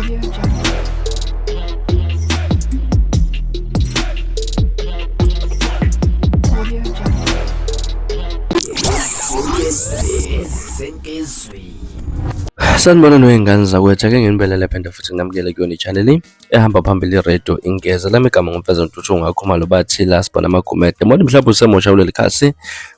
Audio Jungle. Audio Jungle. Sanibona noyingane zakwethu, ake nginibelele phinde futhi nginamukele kuyona i-channel ehamba phambili i-radio Ingeza. Lami igama nguMfeza Ntuthu ngakhumalo bathi la sibona amagumede. Mona mhlawumbe usemusha kuleli khasi,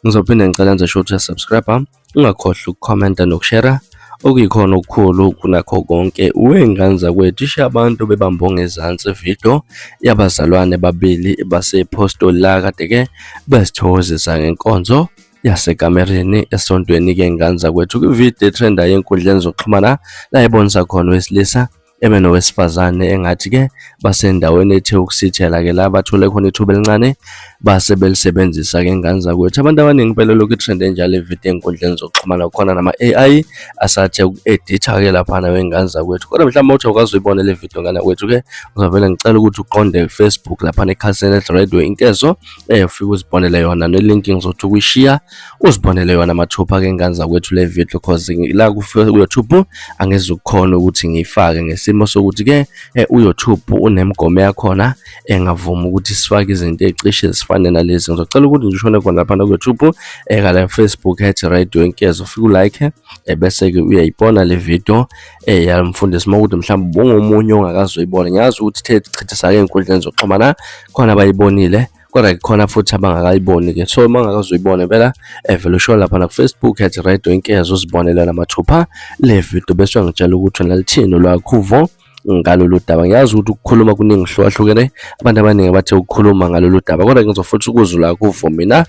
ngizophinde ngicela nje sho ukuthi uyasubscribe, ungakhohlwa ukukhomenta nokushera okuyikhona okukhulu kunakho konke. Wey'ngane zakwethu, ishiya abantu bebambe ongezansi ividiyo yabazalwane babili basephostoli la kade-ke bezithokozisa ngenkonzo yasekamereni esontweni-ke ngane zakwethu. Kwividiyo etrendayo enkundleni zokuxhumana la ebonisa khona owesilisa ebe nowesifazane engathi-ke basendaweni ethe ukusithela-ke la bathole khona ithuba elincane base belisebenzisa-ke ngane zakwethu. Abantu abaningi impela lokhu i-trend enjalo ividiyo ey'nkundleni zokuxhumana kukhona nama-AI asathe uku-editha-ke laphana wey'ngane zakwethu. Kodwa mhlawumbe uthi awukaze uyibone le video ngane kwethu-ke uzovele ngicela ukuthi uqonde Facebook laphana ekhasini elithi Radio Inkezo ufike uzibonele yona ne-link ngizothi ukuyishiya uzibonele yona mathupha-ke ngane zakwethu le video cause la ku-YouTube angizukukhona ukuthi ngiyifake ngesimo sokuthi-ke u-YouTube unemigomo yakhona engavumi ukuthi sifake izinto ezicishe zifane nalezi. Ngizocela ukuthi nje ushone khona laphana ku-YouTube kala Facebook ethi Radio Inkezo ufike ulike bese-ke uyayibona le video yalomfundisi. Uma ukuthi mhlawumbe ubungomunye ongakaze uyibone, ngiyazi ukuthi the chithisa-ke ey'nkundleni zokuxhumana khona abayibonile kodwa kukhona futhi abangakayiboni-ke. So uma ungakaze uyibone impela vele ushone laphana ku-Facebook ethi Radio Inkezo uzibonele mathupha le video bese uyangitshela ukuthi wena lithini olwakho uvo ngalolu daba. Ngiyazi ukuthi ukukhuluma kuningi kuhlukahlukene, abantu abaningi bathe ukukhuluma ngalolu daba, kodwa ngizofuthi ukuzwa lakho uvo mina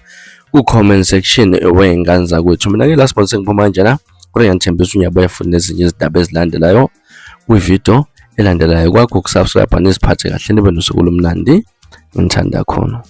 ku-comment section wey'ngane zakwethu. Mina-ke la sibona sengiphuma kanjena, kodwa ngiyanithembisa ngiyabuya futhi nezinye izindaba ezilandelayo kwividiyo elandelayo. Kwakho ukusubscribe niziphathe kahle nibe nosuku olumnandi, ngithanda khona.